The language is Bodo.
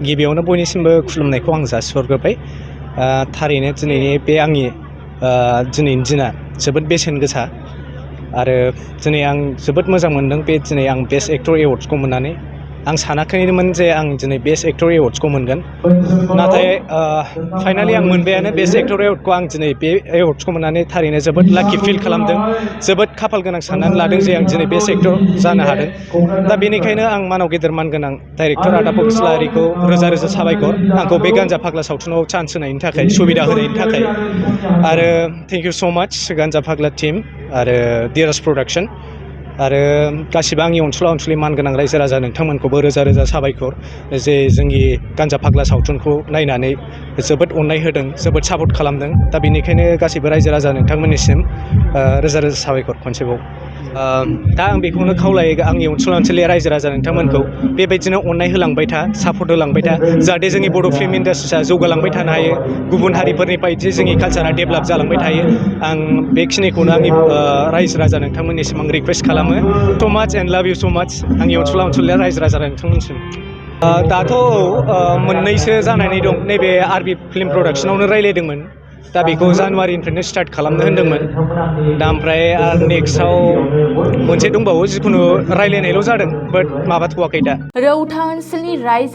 गिबियावनो बयनिसिमबो खुलुमनायखौ आं जासिहरग्रोबाय। थारैनो दिनैनि बे आंनि दिनैनि दिना जोबोद बेसेन गोसा आरो दिनै आं जोबोद मोजां मोनदों बे दिनै आं बेस्ट एक्टर एवार्ड्सखौ मोननानै। आं सानाखैमोन जे आं दिनै बेस्ट एक्टर एवार्ड्सखौ मोनगोन, नाथाय फाइनालि आं मोनबायानो बेस्ट एक्टर एवार्डखौ। आं दिनै बे एवार्ड्सखौ मोननानै थारैनो जोबोद लाकि फिल खालामदों, जोबोद खाफाल गोनां साननानै लादों जे आं दिनै बेस्ट एक्टर जानो हादों। दा बेनिखायनो आं मानाव गेदेर मानगोनां डाइरेक्टर आदाब इस्लारिखौ रोजा रोजा साबायखर, आंखौ बे गान्जा फाग्ला सावथुनाव चान्स होनायनि थाखाय, सुबिदा होनायनि थाखाय। आरो थेंक इउ स' माच गान्जा फाग्ला टीम आरो डिआरएस प्रडाक्शन आरो गासिबो आंनि अनसुला अनसुलि मानगोनां रायजो राजा नोंथांमोनखौबो रोजा रोजा साबायखर जे जोंनि गान्जा फाग्ला सावथुनखौ नायनानै जोबोद अननाय होदों, जोबोद सापर्ट खालामदों। दा बेनिखायनो गासैबो रायजो राजा नोंथांमोननिसिम रोजा रोजा साबायखर खनसेबाव। दा आं बेखौनो खावलायो आंनि अनसुला अनसुलि रायजो राजा नोंथांमोनखौ बेबायदिनो अननाय होलांबाय था, सापर्ट होलांबाय था, जाहाथे जोंनि बर' फिल्म इन्डास्ट्रिया जौगालांबाय थानो हायो, गुबुन हारिफोरनि बायदि जोंनि कालसारा डेभेलप जालांबाय थायो। आं बेखिनिखौनो आंनि रायजो राजा नोंथांमोननिसिम आं रिकुवेस्ट खालामो। स' माच एन्ड लाभ इउ स' माच आंनि अनसुला अनसुलिया रायजो राजा नोंथांमोनसिम। दाथ' मोननैसो जानानै दं, नैबे आरबि फिल्म प्रडाक्सनावनो रायज्लायदोंमोन। दा बेखौ जानुवारिनिफ्रायनो स्टार्ट खालामनो होन्दोंमोन। दा ओमफ्राय आरो नेक्स्टआव मोनसे दंबावो, जिखुनु रायज्लायनायल' जादों, बाट माबाथ'वाखै दा। रौता ओनसोलनि रायजो